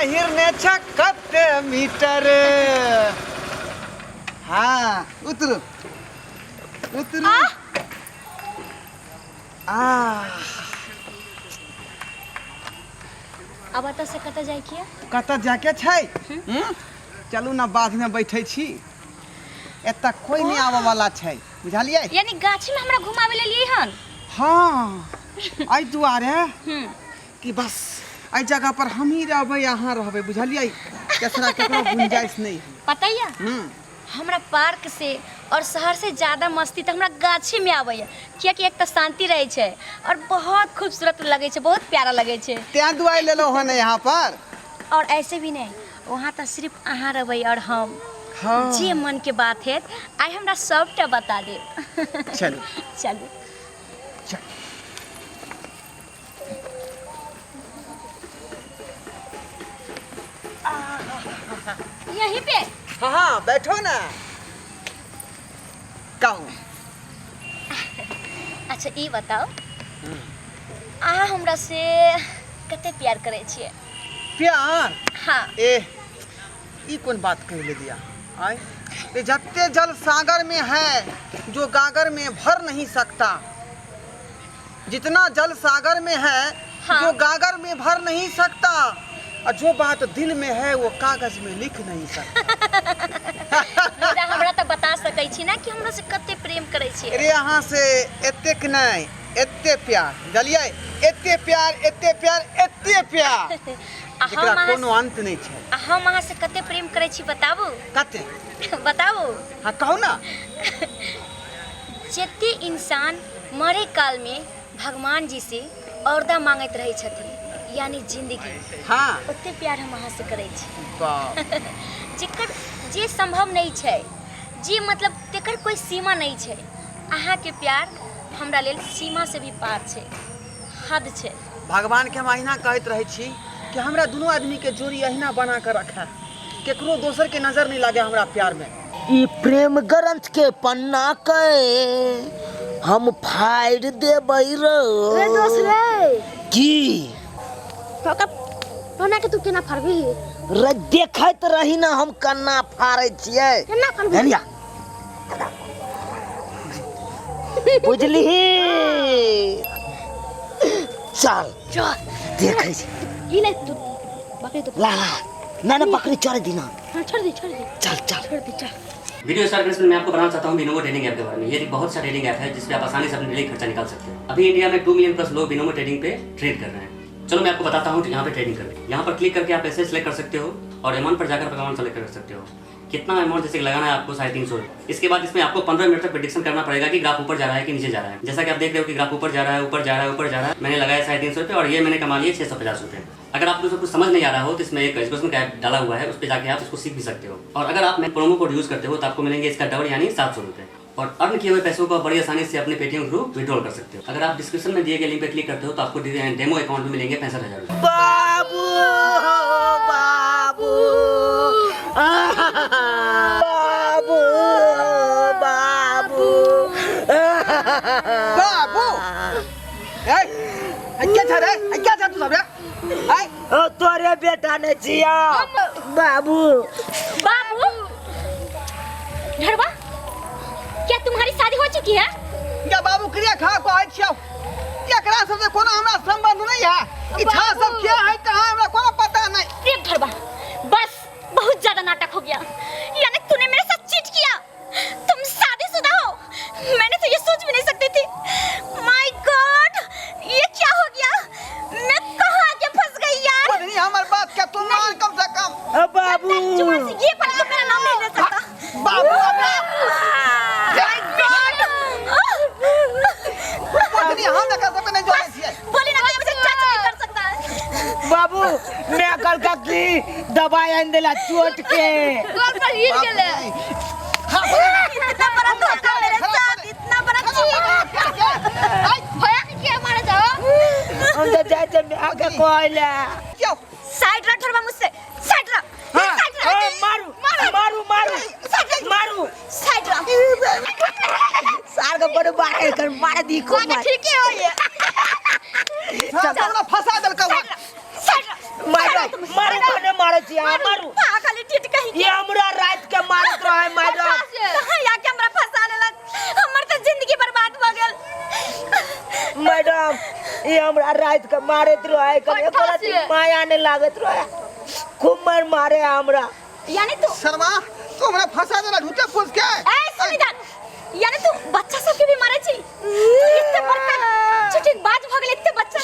पहिरने छ कते मीटर। हाँ, उतरू उतरू। आ अब एतऽ से कतऽ जाय के? कतऽ जाके छै? हम्म? चलू ने, बाध में बैठे छी, एतऽ कोई नहीं आबऽ वाला छै, बुझलियै? यानी गाछी में हमरा घुमावे ले लिए हन? हाँ, एहि दुआरे कि बस एहि जगह पर हम ही रहबै, अहाँ रहबै, बुझलियै? तेसरा केकरो गुंजाइश नहीं है। पता ये हमरा पार्क से और शहर से ज़्यादा मस्ती तो हमरा गाछी में आबैया, कियाकि एक तो शांति रहै छै और बहुत खूबसूरत लगै छै, बहुत प्यारा लगै छै। तें दुआरे लेलहुँ हन यहाँ पर। और ऐसे भी नहीं, वहाँ तो सिर्फ अहाँ रहबै और हम। हाँ। जे मन के बात है आइ हमरा सबटा बता देब। चलू। चलू। चल। यहीं पे? हाँ हाँ, बैठो ना, कहू। अच्छा ई बताओ, अहाँ हमरा से कते प्यार करै छियै? प्यार? हाँ। ए, ई कोन बात कह ले दिया आय? ये जत्ते जल सागर में है जो गागर में भर नहीं सकता, जितना जल सागर में है हाँ। जो गागर में भर नहीं सकता, और जो बात दिल में है वो कागज में लिख नहीं सकता। मुदा हमरा तऽ बता सकै छी ना कि हमरा से कते प्रेम करै छियै? अरे अहाँ से एतेक नहीं, एते प्यार, बुझलियै? एते प्यार, एते प्यार, एते प्यार आ हम जेकरा अहाँ कोनो अंत नहीं छै। आ हम अहाँ से कते प्रेम करै छी बताबू? कते? बताबू? हाँ, कहू ना। जते इंसान मरे काल में भगवान जी से औरदा मांगैत रहै छथिन, यानी जिंदगी, ओते प्यार हम अहाँ से करै छी। बाप। जेकर जे संभव नहीं छै, जे मतलब तेकर कोई सीमा नहीं छै, अहाँ के प्यार हमरा लेल सीमा से भी पार छै, हद छै। भगवान के हम अहिना कहैत रहै छी कि हमरा दुनू आदमी के जोड़ी अहिना बना के रखा, केकरो दोसर के नजर नहीं लागे हमरा प्यार में। ई प्रेम ग्रंथ के पन्ना के हम फाड़ देबै रो। रे दोस्त रे। की? तो पन्ना के तू केना फाड़बी? रे देखैत रही ना हम कन्ना फाड़ै छियै। केना फाड़बी? धनिया। बुझलिही? चल। चल। देखै छी। ई ले तू बकरी तो ला ला। ना ना, बकरी चढ़ दी ना। हाँ, छोड़ दी, छोड़ दी। चल चल। छोड़ दी, चल। वीडियो स्टार्ट करने से पहले मैं आपको बताना चाहता हूँ बिनोमो ट्रेडिंग ऐप के बारे में। ये एक बहुत अच्छा ट्रेडिंग ऐप है जिसपे आप आसानी से अपने डेली खर्चा निकाल सकते हो। अभी इंडिया में 2 मिलियन प्लस लोग बिनोमो ट्रेडिंग पे ट्रेड कर रहे हैं। चलो मैं आपको बताता हूँ यहाँ पे ट्रेडिंग करके। यहाँ पर क्लिक करके आप पैसे सेलेक्ट कर सकते हो और अमाउंट पर जाकर अमाउंट सेलेक्ट कर सकते हो। कितना अमाउंट जैसे लगाना है आपको 350। इसके बाद इसमें आपको 15 मिनट तक प्रेडिक्शन करना पड़ेगा कि ग्राफ ऊपर जा रहा है कि नीचे जा रहा है। जैसा कि आप देख रहे हो कि ग्राफ ऊपर जा रहा है, ऊपर जा रहा है, ऊपर जा रहा है। मैंने लगाया 350 रुपये और ये मैंने कमा लिए 650 रुपये। अगर आपको सब कुछ समझ नहीं आ रहा हो तो इसमें एक एजुकेशन का ऐप डाला हुआ है, उस पर जाके आप इसको सीख भी सकते हो। और अगर आप प्रोमो कोड यूज़ करते हो तो आपको मिलेंगे इसका डबल यानी 700 रुपये। और अर्न किए हुए पैसों को आप बड़ी आसानी से अपने पेटीएम थ्रू विड्रॉल कर सकते हो। अगर आप डिस्क्रिप्शन में दिए गए लिंक पर क्लिक करते हो तो आपको डेमो अकाउंट में मिलेंगे 65,000 रुपये। बाबू बाबू बाबू बाबू बाबू। ए, ए, क्या था रे? ए, क्या था तू सब रे? ए? ओ, तोरे बेटा ने जिया बाबू। बाबू ढड़वा, क्या तुम्हारी शादी हो चुकी है? क्या बाबू क्रिया खा को आइ छियौ? एकरा सब से कोनो हमरा संबंध नहीं है। ई छा सब क्या है कहाँ हमरा कोनो पता नहीं। रे ढड़वा, बस बहुत ज्यादा नाटक हो गया। यानी तूने मेरे साथ चीट किया। तुम शादीशुदा हो, मैंने तो ये सोच भी नहीं सकती थी। My God, ये क्या हो गया? मैं कहाँ आके फंस गई यार? पत्नी हमार बात के तू मान कम से कम। अ बाबू। जुबान से ये पर तो मेरा नाम नहीं ले सकता। बाबू, अपना। My God. पत्नी हम एकरा सबके नहीं जोड़ै छियै। बोली ना कोई मुझे टच नहीं कर सकता है। बाबू, मैं कल का की दवाई आन देला चोट के। गोल पर गिर गेले। इतना बड़ा धोखा मेरे साथ, इतना बड़ा चीट। भैया के क्या मारे जाओ? हम तो जाए थे मैं के कोइला। क्यों? साइड रख थोड़ा मुझसे, साइड रख। हाँ, साइड रख। हाँ, मारू, मारू, मारू, मारू। साइड रख। सार के बड़े बारे कर मार दी को मार। ठीक है हो ये। चल, हमरा फंसा देलकौ। साइड रख। मारो, मारो, मारो, छी अहाँ मारू। पागल इडियट कहीं ये हमरा रात के मारत रहे मैडम। कहाँ आके हमरा फंसा लेलक, हमर तो जिंदगी बर्बाद भ गेल। मैडम ये हमरा रात के मारत रहे, कभी एको रति माया नहीं लागत रहे, खूब मार मारे हमरा। यानी तू शर्मा तू हमरा फंसा देला झूठे फूस के। ए सुनिदान, यानी तू बच्चा सब के भी मारे छी? तू इतने बड़का झूठी बाज भ गेल, इतने बच्चा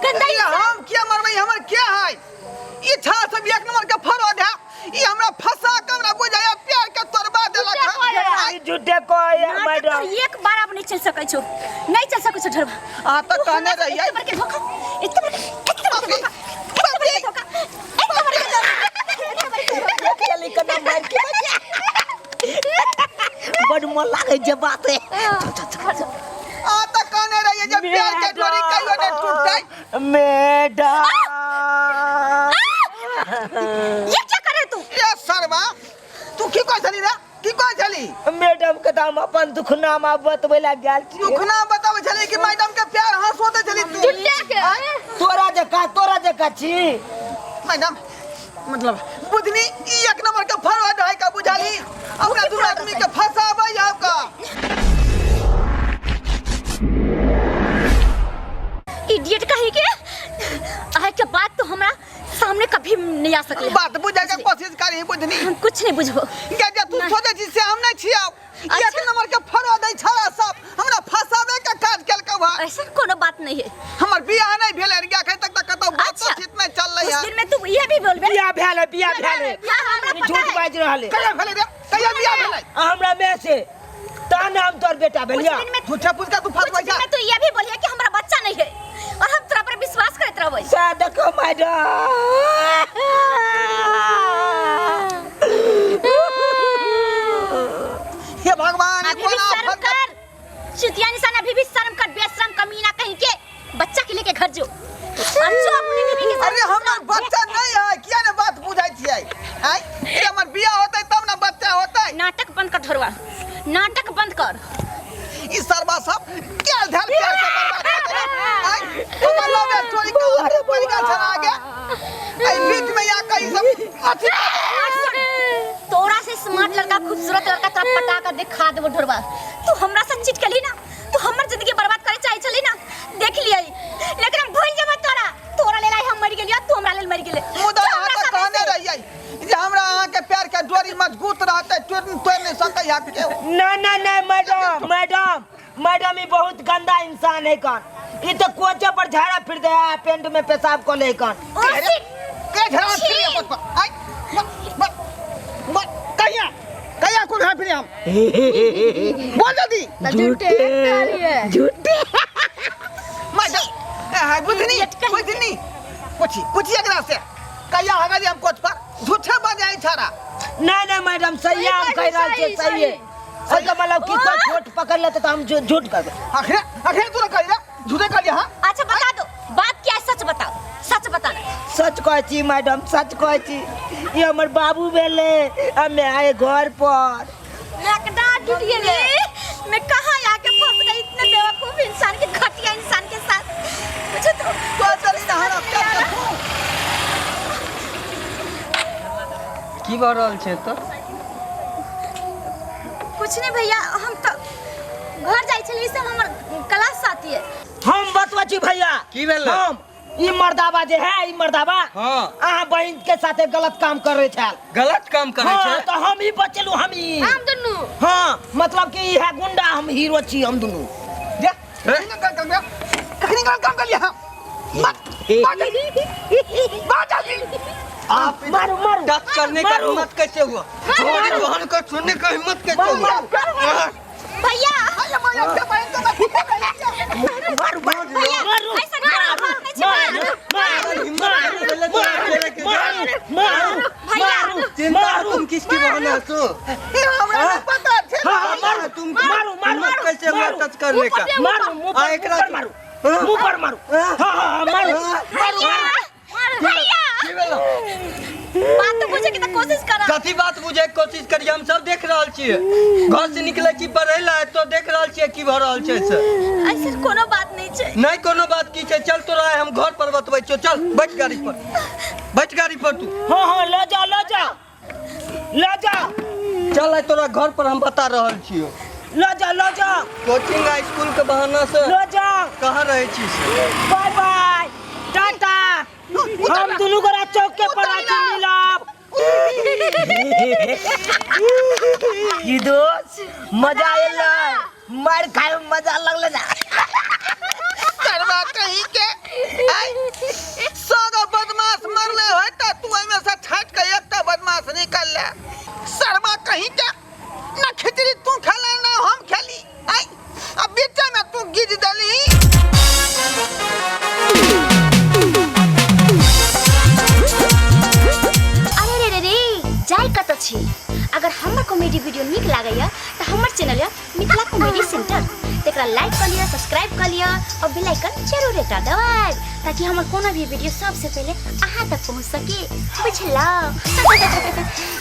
गंदा ये इंसान। हम क्या मरबै, हमर क्या है ई छा सब एक नंबर के फरद है, ई हमरा फंसा के हमरा बुझाया प्यार के तोड़बा देलक है। ई झूठे कहे है नाटक मैडम। तो एक बार अब नहीं चल सकै छौ, नहीं चल सकै छौ ढोरबा। अहाँ तऽ तू कहने हमरा से रहियै। इतने बड़के धोखा, इतने बड़के, इतने बड़के धोखा, इतने बड़के धोखा, इतने बड़के धोखा, इतने बड़के धोखा। चली के नाम मार के बड़ मन लागे छै बात है। अहाँ तऽ कहने रहियै जे प्यार के डोरी कहियो नहि टूटतै। मैडम ये क्या कर रहे तू? ए शर्मा तू की कहै छली रे, की कहै छली? मैडम के तऽ हम अपन दुखनामा बतबै लए गेल छी। दुखना बताबै छली कि मैडम के प्यार हंस होते छली तू? तोरा जकाँ, तोरा जकाँ छी। मैडम मतलब बुधनी ई एक नंबर के फरवड है का बुझाली, अपना दू आदमी के फंसाबै आब का। इडियट कहीं के, आए के बाद तो हमरा सामने कभी नहीं आ सकले। बात बुझे के कोशिश करी बुधनी। हम कुछ नहीं बुझबो। गे जे तू नहीं। सोचे छी से हम नहीं छियौ। अच्छा। एक नंबर के फरवड है छड़ा सब, हमरा फंसाबे के काज केलकौ है। ऐसा कोनो बात नहीं है। हमर बियाह नहीं भेलै रे, अखन तक त कतौ बातो अच्छा। चीत नहीं चललै उस है। दिन में तू ये भी बोलबे। बियाह भेल है, बियाह भेल है। हाँ, हमरा ई पता झूठ है। बाजि रहल है। कहिया भेलै रे, कहिया बियाह भेलै? हमरा में से तहन हम तोर बेटा कुछ भेलिया। दिन में झूठे फूस के तू कुछ फंसबै दिन छा। में तू ये भी बोलिए कि हमरा बच्चा नहीं है और हम तोरा पर विश्वास करत रहबै। सा देखो मैडम। हे भगवान, अभी भी कोना शर्म फंस कर चुतिया इंसान, अभी भी शर्म कर, बेशरम कमीना कहीं के, बच्चा के लेके घर जो और जो अपने बीवी के साथ। अरे हमर बच्चा नहीं है, किया ने बात बुझै छियै? आय ये हमर बियाह होतै तब ना बच्चा होतै। नाटक बंद कर ढोरवा, नाटक बंद कर। ई सरबा सब क्या धर प्यार के बर्बाद कर देलक। आय हमर लव स्टोरी के अरे पड़ गेल छला आगे। आई बीच में या कहीं सब अथी। तोरा से स्मार्ट लड़का, खूबसूरत लड़का तोरा पटा कर दिखा देबो ढोरवा। तू हमरा से चीट केली ना, तू हमर जिंदगी बर्बाद करे चाहे छली ना, देख लियै, लेकिन हम भूल जेबो तोरा। तोरा लेल आइ हम मरि गेलियै, तू हमरा लेल मरि गेले। मुदा जो अहाँ हमरा तऽ साथे कहने से। रहियै जे हमरा अहाँ के प्यार के डोरी मजबूत रहतै, तोड़ि नहि सकै है केओ। ना ना ना मैडम, मैडम मैडम ई बहुत गंदा इंसान है कौन, ई तो कोचे पर झाड़ा फिर दे है, पेंट में पेशाब कर ले कौन। Oh shit. के झाड़ा छी। फिर अपन पर? आइ, म, म, म, कहिया कहिया कोन झाड़ा फिर हम? बोल जल्दी। झूठे झूठे। मैडम, ए, हाय, बुधनी, बुधनी। पूछी, पूछी एकरा से। कहिया हगलियै हम कोच पर? झूठे बजाय छाड़ा। नहीं नहीं मैडम, सही है, हम कह रहल छियै, सही है। ओकर मतलब कि कोई छोट पकड़ लेते तो हम झूठ करबै। अखने, अखने तू कहि रे, झूठे कहलियै, हाँ? अच्छा बता दो, बात क्या है, सच बताओ, सच बताना। सच कहै छी मैडम, सच कहै छी, ई हमर बाबू भेलै, हमे आए घर पर। मैं टूट गेलै, मैं कहाँ आके फंस गई इतने बेवकूफ इंसान के, घटिया इंसान के साथ। मुझे तो तो चली ना, हमरा प्यार के खूब। की भऽ रहल छै तऽ? कुछ नहीं भैया, हम तो घर जाइ छलियै, से हमर क्लास साथी है। हम बतबै छी भैया। की भेलै? हम ई मर्दाबा जे है, ई मर्दाबा, हाँ। अहाँ बहिन के साथे गलत काम करे छल। गलत काम करे हाँ, छै? तो हम ही बचलू, हम ही। हम दुनू। हाँ, मतलब कि ई है गुंडा, हम हीरो छी, हम दुनू। जा, कखनी गलत काम करिया? कखनी गलत काम करिया हम? मत, मत, मत जल्दी। आप मारू, मारू। टच करने का मारू। हिम्मत कैसे हुआ? तुम्हारी बहन को छूने का हिम्मत कैसे मारू, हुआ? मारू। भैया। अरे मैया, के बहन के मैं ठीक करिया। मारू, मारू, भैया, मारू, ऐसा नहीं, मारू, मारू, मारू, मारू, मारू, मारू, मारू, मारू, भैया। मारू, चिंता मारू, तुम किसकी बहन है सो? ये हमरा नहीं पता छे। हाँ, हाँ, मारू, तुम मारू, मारू, हिम्मत कैसे हुआ मारू। टच करने का? मारू, मुंह पर, हाँ, मुंह एकरा पर मारू, हाँ। मुंह पर मारू। हाँ। हाँ, हाँ, हाँ, मारू, हाँ। मारू, भैया, मारू। भैया। की भेलो? बात तो मुझे के तो कोशिश करा। कथी बात बुझे के कोशिश करिए, हम सब देख रहल छियै। घर से निकले छी पढ़ै ला तो देख रहल छियै की भऽ रहल छै से। ऐसे कोनो बात नहीं छै। नहीं कोनो बात की छै, चल तोरा हम घर पर बतबै छियौ, चल बैठ गाड़ी पर, बैठ गाड़ी पर तू। हाँ हाँ लऽ जाओ लऽ जाओ लऽ जाओ। चल आइ तोरा घर पर हम बता रहल छियौ। लऽ जाओ लऽ जाओ। कोचिंग आ स्कूल के बहाना से लऽ जाओ। कहाँ रहै छी से? बाय बाय टाटा। हम दुनू गोरा चौक के पर आके मिलब। की दोस्त मजा आयल, मार खाए में मजा लगले ना। करवा कहीं के आय 100 गो बदमाश मरले होय त तू एहिमे से छाँटि के एकटा बदमाश निकाल ले। शर्मा कहीं के ना खिचड़ी तू खेला ना हम खेली, आय आ बीचे में तू गिज देली। अरे रे रे रे जाय कतऽ छी? अगर हमर कॉमेडी वीडियो नीक लागैया तऽ हमर चैनल यऽ मिथिला कॉमेडी सेंटर, तकरा लाइक कऽ लिअ, सब्सक्राइब कऽ लिअ और बेल आइकन जरूर एकटा दबाएब ताकि हमर कोनो भी वीडियो सबसे पहिले अहाँ तक पहुँच सके, बुझलहुँ?